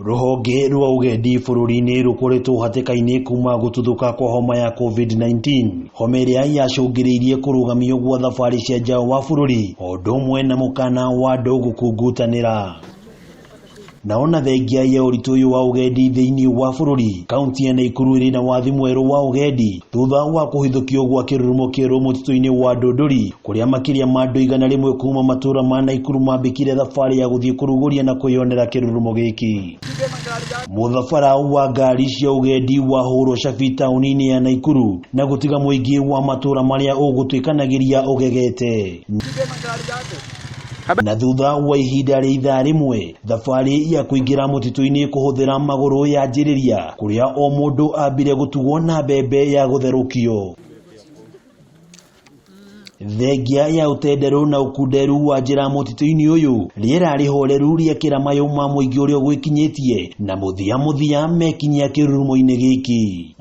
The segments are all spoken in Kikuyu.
Rũhonge rwa ũgendi bũrũri-inĩ rũkoretwo hatĩka-inĩ kuma gũtuthũka kwa homa ya COVID-19. Homa ĩrĩa yacũngĩrĩirie kũrũgamio gwa thabarĩ cia nja wa bũrũri o ũndũ ũmwe na mũkana wa andũ gũkungutanĩra. Na ona thengia ya ũritũ ũyũ wa ũgendi thĩinĩ wa bũrũri, kaunti ya Naikuru ĩrĩ na wathi mwerũ wa ũgendi thutha wa kũhithũkio gwa kĩrurumo kĩerũ mũtitũ-inĩ wa Ndũndũri, kũrĩa makĩria ma andũ 100 kuma matũũra ma Naikuru mambĩkire thabarĩ ya gũthiĩ kũrugũria na kwĩyonera kĩrurumo gĩkĩ. Mũthabara wa ngari cia ũgendi wahũrwo cabi taũni-inĩ ya Naikuru na gũtiga mũingĩ wa matũũra marĩa ũgũtuĩkanagĩria ũgegete. Na thutha wa ihinda rĩa ithaa rĩmwe, thabarĩ ya kũingĩra mũtitũ-inĩ kũhũthĩra magũrũ yanjĩrĩria, kũrĩa o mũndũ ambire gũtugwo na mbembe ya gũtherũkio. Thengia ya ũtenderũ na ũkunderu wa njĩra mũtitũ-inĩ ũyũ, rĩera rĩhoreru rĩekĩra mayũ ma mũingĩ ũrĩa ũgwĩkinyĩtie, na mũthia mũthia mekinyia kĩrurumo-inĩ gĩkĩ.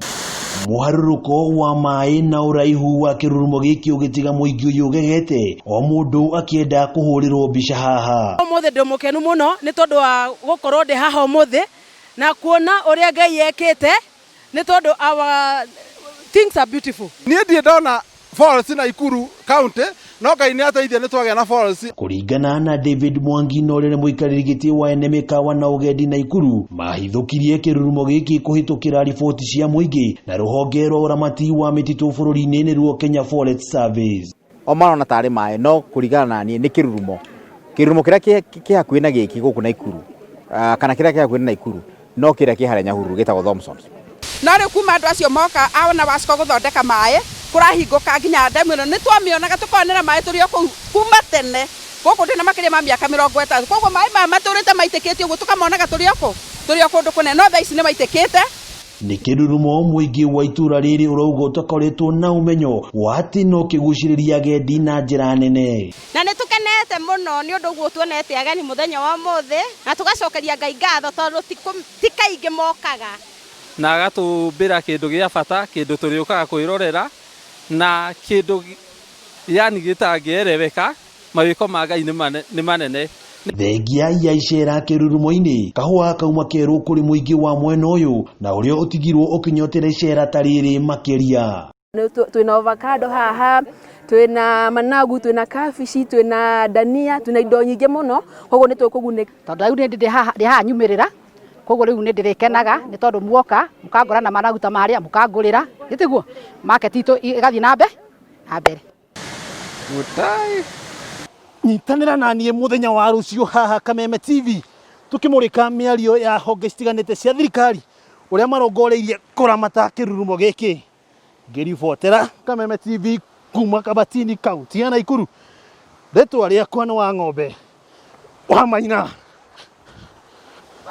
Mũharũrũko wa maĩ na ũraihu wa kĩrurumo gĩkĩ ũgĩtiga mũingĩ ũyũ ũgegete, o mũndũ akĩenda kũhũrĩrwo mbica haha. Ũmũthĩ ndĩ mũkenu mũno nĩ tondũ wa gũkorwo ndĩ haha ũmũthĩ na kuona ũrĩa Ngai ekĩte nĩ tondũ our things are beautiful. Niĩ ndirĩ ndona falls Naikuru county no Ngai nĩ ateithia nĩ twagĩa na falls. Kũringana na David Mwangi na ũrĩa nĩ mũikarĩri gĩtĩ wa ene mĩkawa na ũgendi Naikuru, mahithũkirie kĩrurumo gĩkĩ kũhĩtũkĩra riboti cia mũingĩ na rũhonge rwa ũramati wa mĩtitũ bũrũri-inĩ nĩruo Kenya Forest Service. O marona tarĩ maĩ no kũringana na niĩ nĩ kĩrurumo. Kĩrurumo kĩrĩa kĩ hakuhĩ na gĩkĩ gũkũ Naikuru kana kĩrĩa kĩ hakuhĩ na Naikuru no kĩrĩa kĩ harĩa Nyahururu gĩtagwo Thompsons. No rĩu kuma andũ acio moka a na Wasco gũthondeka maĩ, kũrahingũka nginya ndemu ĩno nĩ twamĩonaga tũkonera maĩ tũrĩ o kũu kuma tene. Gũkũ ndĩ na makĩria ma mĩaka 30. Kwoguo maĩ maya matũrĩte maitĩkĩte ũguo tũkamonaga tũrĩ o kũ? Tũrĩ o kũndũ kũnene no thaa ici nĩ maitĩkĩte. Nĩ kĩrurumo mũingĩ wa itũra rĩrĩ ũrauga ũtakoretwo na ũmenyo wa atĩ no kĩgucĩrĩrie agendi na njĩra nene. Na nĩ tũkenete mũno nĩ ũndũ ũguo tuonete ageni mũthenya wa ũmũthĩ, na tũgacokeria Ngai ngatho tondũ ti kaingĩ mokaga. Na agatũmbĩra kĩndũ gĩa bata, kĩndũ tũrĩũkaga kwĩrorera, na kĩndũ yani gĩtangĩereweka, mawĩko ma Ngai nĩ manene. Thengia ya icera kĩrurumo-inĩ, kahũa kauma kerũ kũrĩ mũingĩ wa mwena ũyũ na ũrĩa ũtigirwo ũkĩnyotera icera ta rĩrĩ makĩria. Twĩna avocado haha, twĩna managu, twĩna kabici, twĩna ndania, twĩna indo nyingĩ mũno, koguo nĩ tũkũgunĩka. Tondũ rĩu nĩ ndĩ haha nyumĩrĩra, koguo rĩu nĩ ndĩrĩkenaga nĩ tondũ muoka mũkangora na managu ta marĩa mũkangũrĩra, nĩ tiguo? Market itũ ĩgathiĩ na mbere. Mutai. Nyitanĩra na niĩ mũthenya wa rũciũ haha Kameme TV tũkĩmũrĩka mĩario ya honge citiganĩte cia thirikari ũrĩa marongoreirie kũramata kĩrurumo gĩkĩ. Ngĩribotera Kameme TV kuma Kabatini kaunti ya Naikuru, rĩtwa rĩakwa nĩ Wang'ombe wa Maina.